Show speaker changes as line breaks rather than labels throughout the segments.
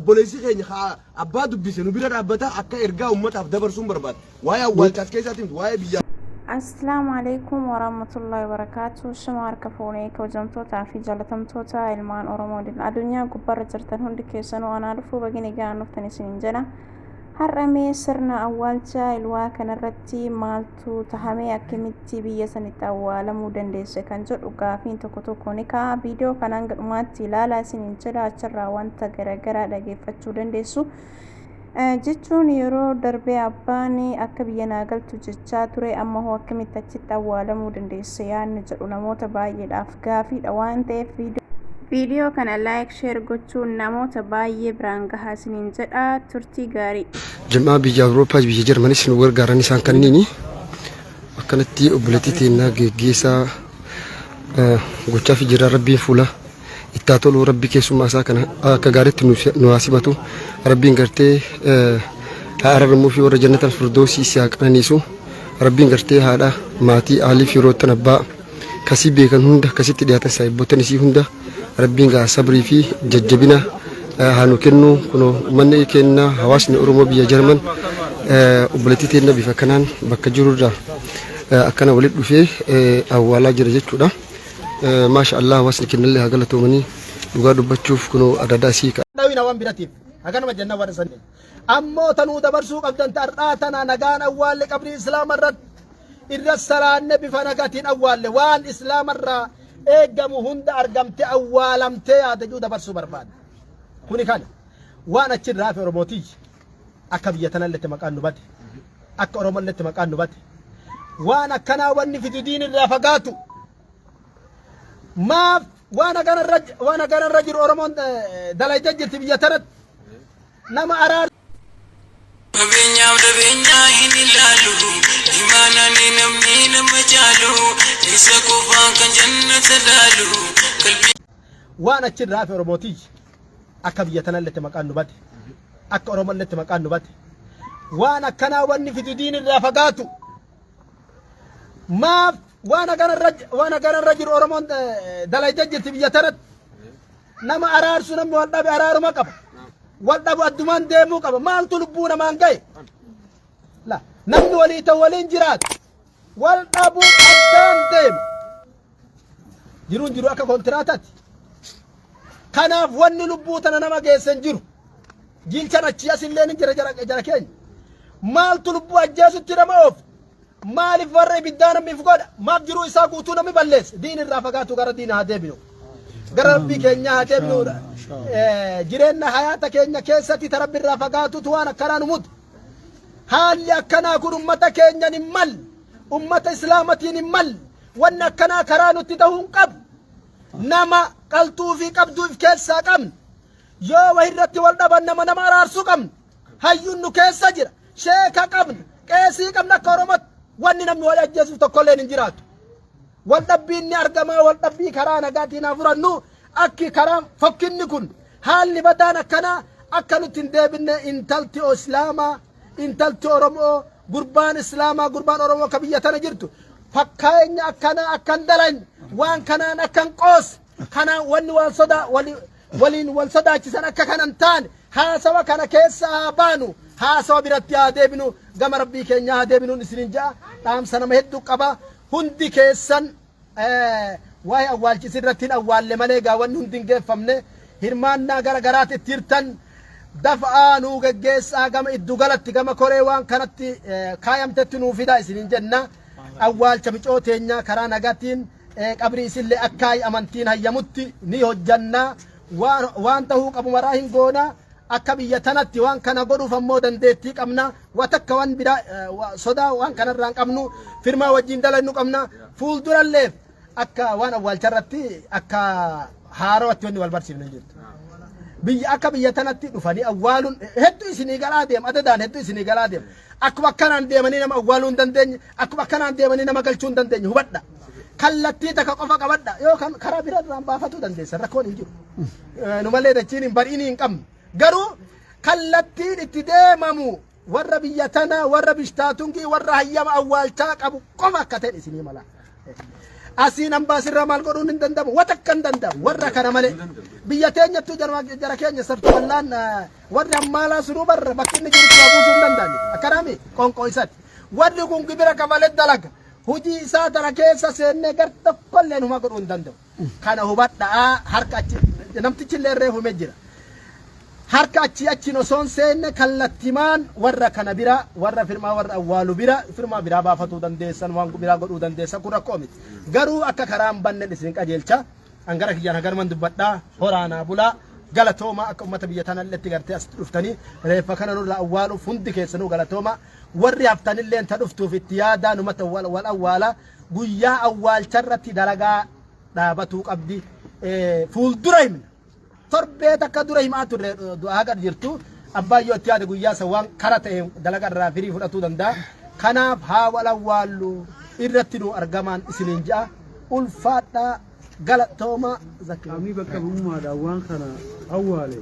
Obboleessi keenya haa abbaa dubbise nu bira dhaabbata akka ergaa uummataaf dabarsuun barbaada. Waa'ee awwaalchaas keessaatti miti waa'ee biyyaa.
Assalaamu alaikum warahmatullahi wabarakatuh. Shama harka fuunee kabajamtootaa fi jaalatamtoota ilmaan Oromoo addunyaa gubbaarra jirtan hundi keessanuu anaa dhufuu bagini gahaan dhuftan isiniin jedha. Har'a mee sirna awwaalcha ilwaa kanarratti maaltu tahamee akkamitti biyya sanitti awwaalamuu dandeesse kan jedhu gaafiin tokko tokko ni ka'a. Viidiyoo kana hanga dhumaatti ilaalaa isiniin jedha achirraa wanta garaagaraa dhageeffachuu dandeessu. Jechuun yeroo darbee abbaan akka biyya naa galtu jechaa ture amma hoo akkamitti achitti awwaalamuu dandeesse yaadni jedhu namoota baay'eedhaaf gaafiidha waan ta'eef viidiyoo kana like share gochuun namoota baay'ee biraan gahaa isiniin jedha turtii gaarii.
Jam'aa biyya Awurooppaa biyya Jarmanis nu gargaaran isaan kanniini akkanatti obboleettii teennaa geggeessaa gochaa fi jira. Rabbiin fuula itti haa tolu, rabbi keessummaa isaa kana akka gaariitti nu haa simatu, rabbiin gartee haa araramuu fi warra jannatal firdoosii si haa qananiisu. Rabbiin gartee haadha maatii aalii fi roottan abbaa kasii beekan hunda kasitti dhiyaatan saahibboottan isii hunda rabbiin gaa sabrii fi jajjabina haa nu kennu. Kunoo uummanni keenya, hawaasni Oromoo biyya Jarman, obboleettii teenna bifa kanaan bakka jirurraa akkana walitti dhufee awwaalaa jira jechuudha. Maasha Allah, hawaasni kennallee haa galatoomanii. Dhugaa dubbachuuf kunoo adaadaa isii
dhawina waan biratiif haganuma jenna warra sanii ammoo tanuu dabarsuu qabdan ta'arraa tana nagaan awwaalle, qabrii islaama irratti irra salaanne, bifa nagatiin awwaalle, waan islaamarraa eeggamu hunda argamte awwaalamtee yaada jiru dabarsuu barbaada. Kuni kana waan achirraa hafe Oromootii akka biyya tanalletti maqaan nu bade, akka Oromolletti maqaan nu bade. Waan akkanaa wanni fidu diin irraa fagaatu. Maaf waan haganarra jiru Oromoon dalayda jirti biyya tanatti nama araar
Qabeenyaaf dhabeenyaa hin ilaalu, imaanaan namni nama caalu, isa qofaan kan jannata laalu, qalbii.
Waan achirraa hafe Oromootii akka biyya tanalletti maqaan nu bade, akka Oromolletti maqaan nu bade. Waan akkanaa wanni fidu diin irraa fagaatu. Maaf waan haganarra jiru Oromoon dalayda jirti biyya tanatti nama araarsu. Namni wal dhabe araaruma qaba, wal dhabu addumaan deemuu qaba. Maaltu lubbuu namaan gahe? La namni walii ta'u waliin jiraatu, wal dhabu addaan deema. Jiruun jiru akka kontiraataati. Kanaaf wanni lubbuu tana nama geesse hin jiru. Jilchan achii as illee ni jira jara keenya. Maaltu lubbuu ajjeesutti nama oofu? Maaliif warra ibiddaa namni if godha? Maaf jiruu isaa guutuu namni balleessa? Diin irraa fagaatu, gara diina haa deebinu. Gara rabbii keenyaa haa deebinu. Jireenya hayaata keenya keessatti ta rabbi irraa fagaatutu waan akkanaa nu mudu. Haalli akkanaa kun ummata keenyan hin malle. Ummata islaamatiin hin malle. Wanni akkanaa karaa nutti ta'uu hin qabu. Nama qaltuu fi qabduu if keessaa qabna. Yoo wahirratti wal dhaban nama nama araarsuu qabna. Hayyuun nu keessa jira. Sheeka qabna. Qeesii qabna. Akka Oromootti wanni namni wal ajjeesuuf tokkolleen hin jiraatu. Wal dhabbiin ni argama. Wal dhabbii karaa nagaatiin haa furannu. Akki karaa fokkinni kun, haalli badaan akkanaa akka nutti hin deebinne, intalti Islaamaa, intalti Oromoo, gurbaan Islaamaa, gurbaan Oromoo ka biyya tana jirtu fakkeenya akkanaa akkan dalan, waan kanaan akkan qoos kanaan wanni waan sodaa waliin wal sodaachisan akka kanan taane, haasawa kana keessa haa baanu, haasawa biratti haa deebinu, gama rabbii keenyaa haa deebinuun isinin ja'a. Dhaamsa nama hedduu qaba. Hundi keessan waa'ee awwaalchisi irratti hin awwaalle malee gaa wanni hundi hin geeffamne. Hirmaannaa gara garaatti itti hirtan dafa'aa nuu geggeessaa, gama iddu galatti, gama koree waan kanatti kaayamtetti nuu fidaa isinin jenna. Awwaalcha micoo teenyaa karaa nagaatiin qabrii isillee akka amantiin hayyamutti ni hojjanna. Waan ta'uu qabu maraa hin goona. Akka biyya tanatti waan kana godhuuf ammoo dandeettii qabna. Wa takka waan biraa sodaa waan kanarraa hin qabnu. Firmaa wajjin dalannu qabna. Fuulduralleef akka waan awwaalcha irratti akka haarawatti wanni wal barsiifnu hin jirtu. Biyya akka biyya tanatti dhufanii awwaaluun hedduu isinii galaa deema, adadaan hedduu isinii galaa deema. Akkuma akkanaan deemanii nama awwaaluu hin dandeenye, akkuma akkanaan deemanii nama galchuu hin dandeenye hubadha. Kallattii takka qofa qabadha, yookaan karaa bira irraan baafatuu dandeessan, rakkoon hin jiru. Nu malee dachiin hin bari'inii hin qabnu. Garuu kallattiin itti deemamu warra biyya tana, warra bishtaatungi, warra hayyama awwaalchaa qabu qofa akka ta'e isinii mala. Asiin ambaasirraa maal godhuun hin danda'amu? Wa takka hin danda'amu. Warra kana malee. Biyya teenyattuu jara keenya sartu bal'aan warri ammaalaa sunuu barra bakki inni jirutti waa buusuu hin danda'ani. Akkanaami qoonqoo isaati. Warri kun gibira kafalee dalaga. Hojii isaa tana keessa seennee gar tokkolleen huma godhuu hin danda'u. Kana hubadhaa harka achi namtichi illee reefu himee jira. Harka achii achiin osoo hin seenne kallattimaan warra kana bira warra firmaa warra awwaalu bira firmaa biraa baafatuu dandeessan waan biraa godhuu dandeessan kun rakkoo miti. Garuu akka karaa hin bannen isin qajeelcha. An gara kiyyaan haganuman dubbadhaa horaanaa bulaa galatooma akka ummata biyya tanalletti gartee asitti dhuftanii reeffa kana nurraa awwaaluuf hundi keessanuu galatooma. Warri haftanilleen ta dhuftuuf itti yaadaa numata wal awwaala guyyaa awwaalcharratti dalagaa dhaabatuu qabdi. Fuuldura himna. Torbee takka dura himaa turre du'aa haga jirtu abbaan yoo itti yaade guyyaa san waan kara ta'e dalaga irraa firii fudhatuu danda'a. Kanaaf haa wal awwaallu irratti nu argamaan isiniin ja'a. Ulfaadhaa galatooma zakki.
Qaamni bakka bu'ummaadhaan waan kana awwaale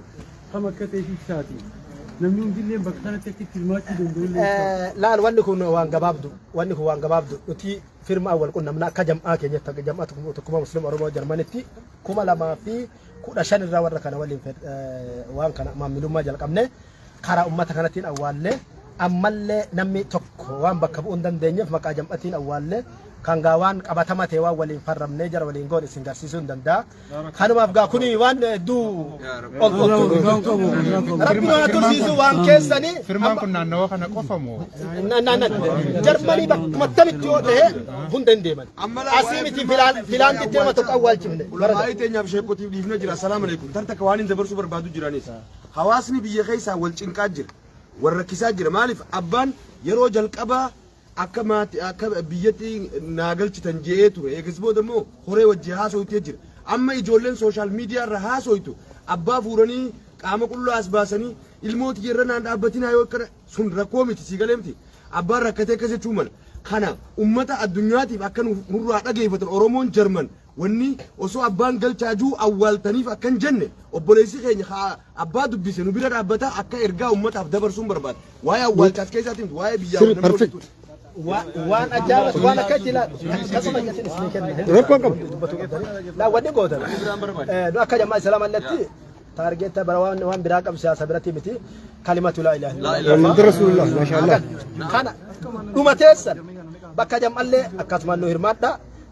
kam akka ta'e ibsaati. Namni hundillee bakka kanatti akka itti hirmaachuu danda'u illee ibsaa.
Laal wanni kun waan gabaabdu wanni kun waan gabaabdu nuti firma awwal qunnamna akka jam'aa keenyatti akka jam'aa tokkummaa musliima Oromoo Jarmanitti 2015 irraa warra kana waliin waan kana maammilummaa jalqabne karaa ummata kanatiin awwaalle ammallee namni tokko waan bakka bu'uu hin dandeenyeef maqaa jam'atiin awwaalle kan gaa waan qabatama ta'e waan waliin farramnee jara waliin goon isin garsiisuu hin danda'a. Kanumaaf gaa kuni waan hedduu ol ol Rabbi nu haa tursiisu waan keessanii.
Firmaan kun naannawa kana qofa moo?
Jarmanii bakkuma tamitti yoo ta'e hunda hin deeman. Asii miti Filaanditti nama tokko awwaalchifne.
Ulamaa'ii teenyaaf sheekotiif dhiifnee jira. Assalaamu alaikum. Tar takka waan hin dabarsuu barbaadu jiranis. Hawaasni biyya keessaa wal cinqaa jira. Wal rakkisaa jira. Maaliif abbaan yeroo jalqabaa akka maati akka biyyatti naa galchitan je'ee ture. Eegas booda immoo horee wajji haasoytee jira. Amma ijoolleen social media irra haasoytu abbaa fuuranii qaama qullaa as baasanii ilmoo tiyya irra naan dhaabbatinaa yoo akkana sun rakkoo miti sii galee miti. Abbaan rakkatee akkas jechuu mala. Kana ummata addunyaatiif akka nurraa dhageeffatan Oromoon Jarman wanni osoo abbaan galchaa jiru awwaaltaniif akka hin jenne obboleessi keenya haa abbaa dubbise nu bira dhaabbata akka ergaa ummataaf dabarsuun barbaada. Waa'ee awwaalchaas keessaatti miti waa'ee biyyaa
Sirri
namni
perfect.
walitti
Waan ajaa'iba waan akka itti ilaalu akkasuma isin isin kenna.
Rakkoo hin qabu.
Dubbatuu qabdanii. Laa wanni gootan. Nu akka jammaa islaamaa illatti taargeetta bara waan waan biraa qabu siyaasa biratti miti kalimatu laa ilaaha illallah.
Muhammad Rasulullah maashaallah.
Kana dhuma teessan bakka jam'allee akkasuma nu hirmaadha.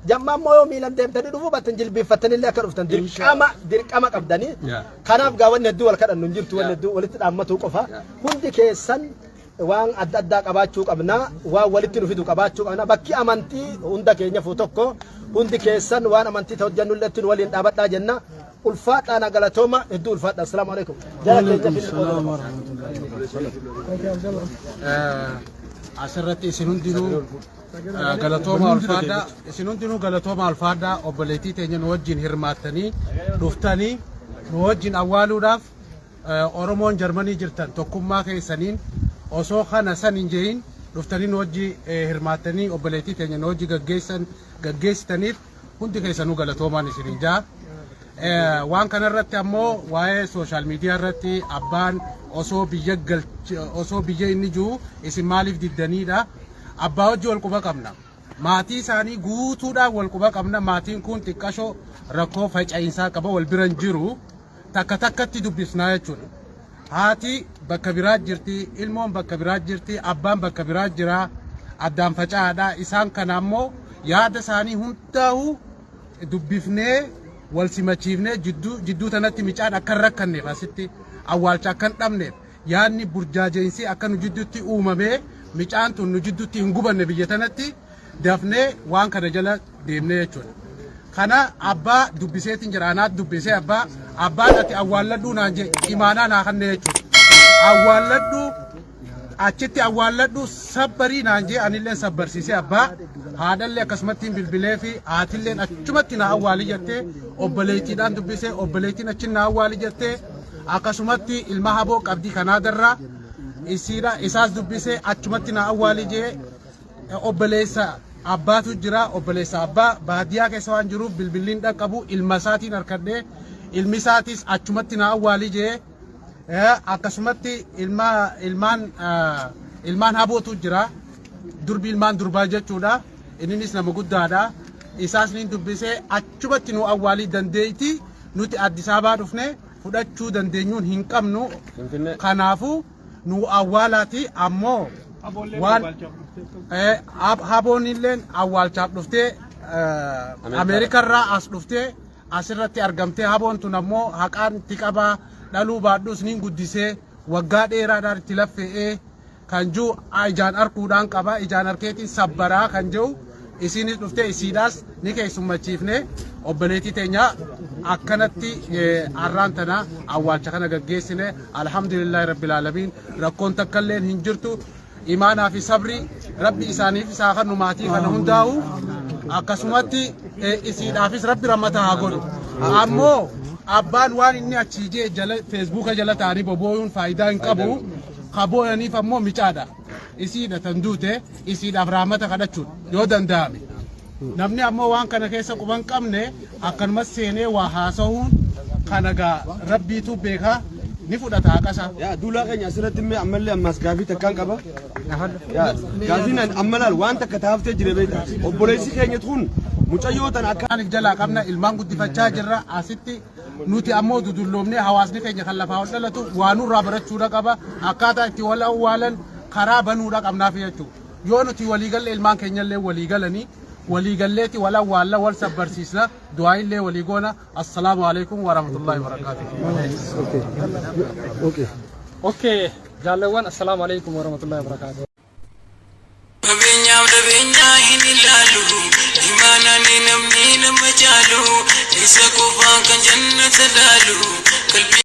Jam'aa immoo yoo miilan deemtanii dhufuu battan jilbeeffattanillee akka dhuftan dirqama dirqama qabdanii. Kanaaf gaa wanni hedduu wal kadhannu hin jirtu wanni hedduu walitti dhaammatuu qofa. Hundi keessan waan adda addaa qabaachuu qabna waan walitti nu fidu qabaachuu qabna bakki amantii hunda keenyafuu tokko hundi keessan waan amantii ta'u hojjannullee nu waliin dhaabadhaa jenna. Ulfaadhaa na galatooma hedduu ulfaadha. Assalaamu alaikum. Jara keenya finni qooda dabarsa.
Asirratti isin hundinuu galatooma ulfaadhaa isin hundinuu galatooma ulfaadhaa obboleettii teenya nu wajjin hirmaattanii dhuftanii nu wajjin awwaaluudhaaf Oromoon Jarmanii jirtan tokkummaa keessaniin osoo kana san hin jehin dhuftanii nu wajji hirmaattanii obboleettii teenya nu wajji gaggeessan gaggeessitaniif hundi keessanuu galatoomaan isiniin ja'a. Waan kanarratti ammoo waa'ee social media irratti abbaan osoo biyya galch osoo biyya inni jiru isin maaliif diddaniidha. Abbaa wajji wal quba qabna. Maatii isaanii guutuudhaan wal quba qabna. Maatiin kun xiqqashoo rakkoo faca'iinsaa qaba wal bira hin jiru. Takka takkatti dubbisnaa jechuudha. Haati bakka biraa jirti, ilmoon bakka biraa jirti, abbaan bakka biraa jira, addaan faca'aadha. Isaan kana ammoo yaada isaanii hundaa'u dubbifnee wal simachiifnee jidduu jidduu tanatti micaan akka hin rakkanneef asitti awwaalcha akka hin dhabneef yaadni burjaajeensi akka nu jidduutti uumamee micaan tun nu jidduutti hin gubanne biyya tanatti dafnee waan kana jala deemnee jechuudha. Kana abbaa dubbiseetiin jira anaat dubbisee abbaa abbaan ati awwaalladhuu naan jee imaanaa naa kannee jechuudha. Awwaalladhuu achitti awwaalladhu sabbarii naan jee anillee sabbarsiisee abbaa haadhallee akkasumatti bilbilee fi haatilleen achumatti na awwaali jettee obboleettiidhaan dubbisee obboleettiin achi na awwaali jettee akkasumatti ilma haboo qabdii kanaadarraa isiidha isaas dubbisee achumatti na awwaali jee obboleessa abbaatu jira obboleessa abbaa baadiyyaa keessa waan jiruuf bilbilliin dhaqqabu ilma isaatiin harkadhee ilmi isaatis achumatti na awwaali jee akkasumatti ilma ilmaan ilmaan habootu jira durbi ilmaan durbaa jechuudha inninis nama guddaadha Isaas niin dubbisee achumatti nu awwaalii dandeeyti nuti Addis Ababaa dhufne fudhachuu dandeenyuun hin qabnu. Kanaafuu nu awwaalaati ammoo waan haboon illeen awwaalchaaf dhuftee Ameerikarraa as dhuftee asirratti argamtee haboon tun ammoo haqaan itti qabaa dhaluu baadhus niin guddisee waggaa dheeraadhaan itti laffe'ee kan jiru ijaan arkuudhaan qaba ijaan arkeetiin sabbaraa kan jiru isiinis dhuftee isiidhaas ni keessummachiifne obboleettii teenya akkanatti har'aan tana awwaalcha kana gaggeessine. Alhamdulillahi rabbil aalamiin, rakkoon takkalleen hin jirtu. Imaanaa fi sabri rabbi isaaniif isaa kennu maatii kana hundaa'u, akkasumatti isiidhaafis rabbi rammata haa godhu. Ammoo abbaan waan inni achii jee jala feesbuuka jala ta'anii bobooyuun faayidaa hin qabu. Ka booyaniif ammoo micaadha. Isiidha tan duute, isiidhaaf rahmata kadhachuudha yoo danda'ame. Namni ammoo waan kana keessa quban qabne akkanumas seenee waa haasa'uun kana gaa rabbiitu beekaa ni fudhata haqasa.
Yaa duulaa keenya asirratti immoo ammallee ammaas gaafii takkaan qaba. Yaa gaafiin an amma laal waan takka taaftee jire beekta. Obboleessi keenya kun mucayyoo tan akka
Isaaniif jalaa qabna, ilmaan guddifachaa jirra asitti. Nuti ammoo dudulloomnee hawaasni keenya kan lafaa ol dhalatu waa nurraa barachuudha qaba. Akkaataa itti wal awwaalan karaa banuudha qabnaaf jechuudha. Yoo nuti waliigalle ilmaan keenyallee waliigalanii waliigalleeti wal awwaalla, wal sabbarsiisna, du'aa illee walii goona. Assalaamu alaikum warahmatullahi wabarakaatuh.
Okay.
Okay, jaalawwan, assalaamu alaikum warahmatullahi wabarakatuh.
Qabeenyaaf dhabeenyaa hin ilaalu, imaanaan namni nama caalu, isa qofaan kan jannata laalu. Qalbii.